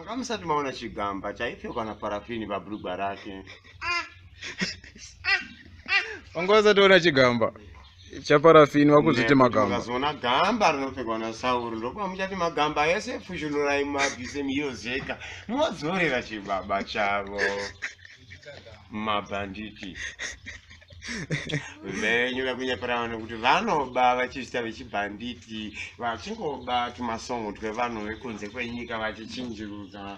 Makamusati maona chigamba chaipfekwa naparafini pabhurugwa rake. Wanga usati waona chigamba chaparafini wakuzviti magamba. Mukazoona gamba rinopfekwa naSauro ndopamuchati magamba ese fushunurai mabvise miyo zeka modzorera chibaba chavo. Mabhanditi venyu vekunyepera vanhu kuti vanoba vachiita vechibhanditi, vachingoba tumasongo twevanhu vekunze kwenyika vachichinjirudza,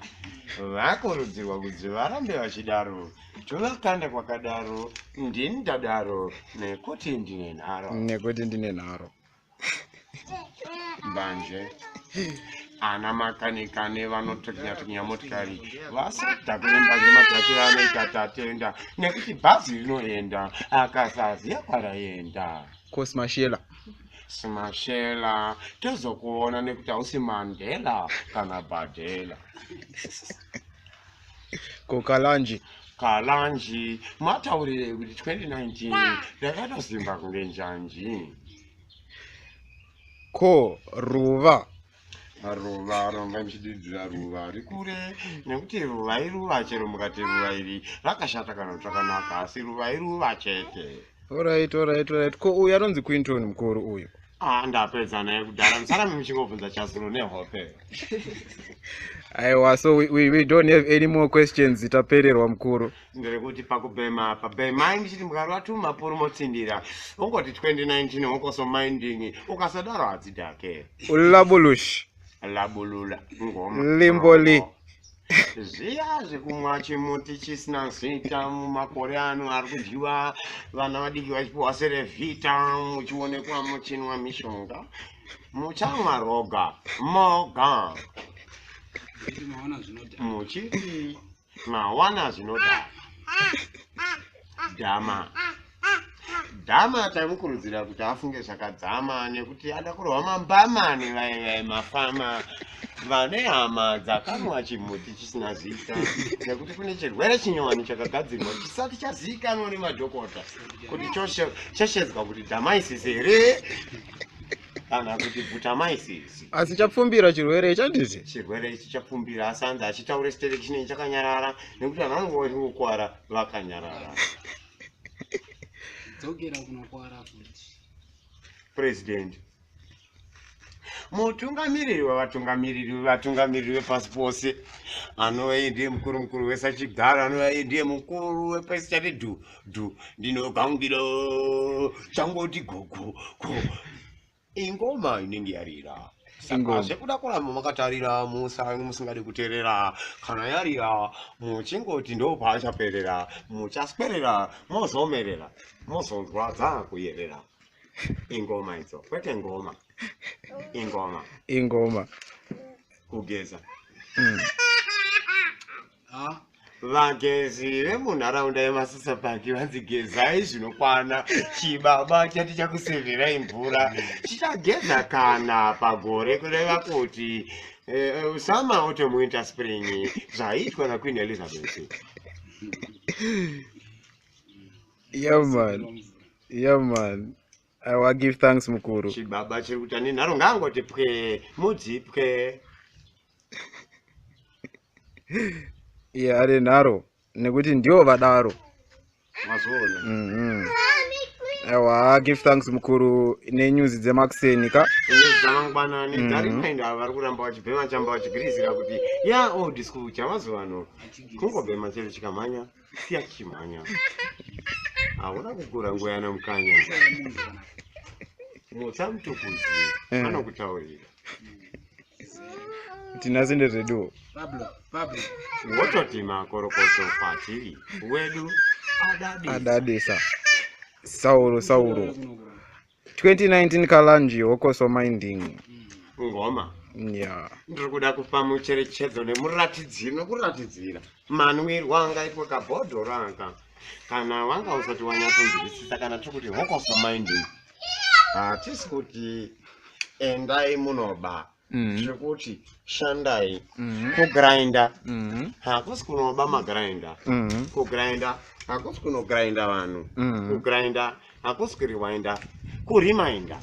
vakurudzirwa kuti varambe vachidaro. Tovakanda kwakadaro, ndini ndadaro nekuti ndine nharo. Nekuti ndine nharo. Mbanje ana makanika nevanotikinya-tikinya motikari vasadhakwe nembanje madhakiro anoita tatenda nekuti bhazi rinoenda akasaziya kwaraenda. Ko Smashela? Smashela tozokuona nekuti hausi Mandela kana Badela. Ko Kalanji? Kalanji mataurire kuti 2019 ndakatosimba kunge njanji. Ko ruva? Ruva ranga muchididzira ruva rikure nekuti ruva iruva chero mukati ruva iri rakashata kana kuti rakanaka, asi ruva iruva chete. Alright, alright, alright. Ko uyu anonzi Quinton mukuru uyu? Ah, ndapedza naye kudhara, musarambe muchingobvunza chazuro nehope. Aiwa, so we don't have any more questions, tapererwa mukuru. Ndiri kuti pakubhema apa bhemai muchiti mukarova tumapuru motsindira ungoti 2019 hokoso minding, ukasadaro hadzidhake. Ulabulush. Labulula ngoma. Limboli. Zviya zvekumwa chimuti chisina zita mumakore ano ari kudyiwa vana vadiki vachipiwa serevhita, muchionekwa muchinwa mishonga, muchamwa roga moga muchiti mawana zvinodhaka. Dhama dhama tamukurudzira kuti afunge zvakadzama nekuti ada kurwa mambama nevaivai mafama vane hama dzakanwa chimuti chisina zita, nekuti kune chirwere chinyowani chakagadzirwa chisati chazivikanwa nemadhokota kuti chashedzwa kuti dhamaisisi here kana kuti bhutamaisisi. Asi chapfumbira chirwere ichi, handiti? Chirwere ichi chapfumbira, asi anzi achitaure chitereki chinenge chakanyarara nekuti vanhu vanenge vachingokwara vakanyarara. Dzokera kunokwara futi. President, mutungamiriri wevatungamiriri vevatungamiriri vepasi pose, anova iye ndiye mukuru mukuru wesachigaro, anova iye ndiye mukuru wepasi chati dhu dhu, ndinogangira changoti gugu gu, ingoma inenge yarira. Saka Ingoma. zvekuda kuramba makatarira musange musingadi kuteerera, kana yarira muchingoti ndo paachaperera, muchaswerera mozomerera mozonzwa dzakuyerera. Ingoma idzo, kwete ngoma, ingoma. Ingoma. Kugeza. Ha? Vagezi vemunharaunda yeMasasa Paki vanzi gezai zvinokwana. Chibaba chati chakuseverai mvura chichageza kana pagore, kureva kuti summer, autumn, winter, spring, zvaiitwa naQueen Elizabeth. Yeah man, yeah man. Aiwa, give thanks mukuru. Chibaba chiri kuti ane nharo ngaangoti pwe mudzipwe. Iye ane nharo nekuti ndiwo vadaro. Mazoona. Aiwa, give thanks mukuru nenyuzi dzemakuseni ka. Nyuzi dzamangwanani dzarimainda. Vari kuramba vachibhema chamba vachigirizira kuti ya old school chamazuva ano kungobhema chero chikamhanya siya chichimhanya, hauna kukura nguva yana mukanya mutsa mutukudzi anokutaurira. Tinasi ndezveduwo. Pablo, Pablo. Wototi makorokoto kwatiri wedu adadi. Adadisa Sauro Sauro 2019 Kalanji hokoso minding. Ngoma. Ndiri kuda kupa mucherechedzo nemuratidziro nokuratidzira manwirwo angaitwe kabhodhoro aka kana wanga usati wanyatsonzwisisa. Kana tiri kuti hokoso minding, hatisi kuti endai munoba. Tiri kuti shandai. Kugrinda hakusi kunoba magrinda. Kugrinda hakusi kunogrinda vanhu. Kugrinda hakusi kuriwinda, kuriminda.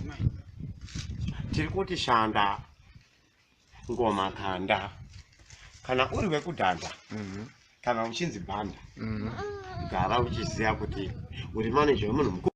Tiri kuti shanda, ngoma kanda. Kana uri wekudhanda, kana uchinzi bhanda, gara uchiziva kuti uri manager wemunhu mukuru.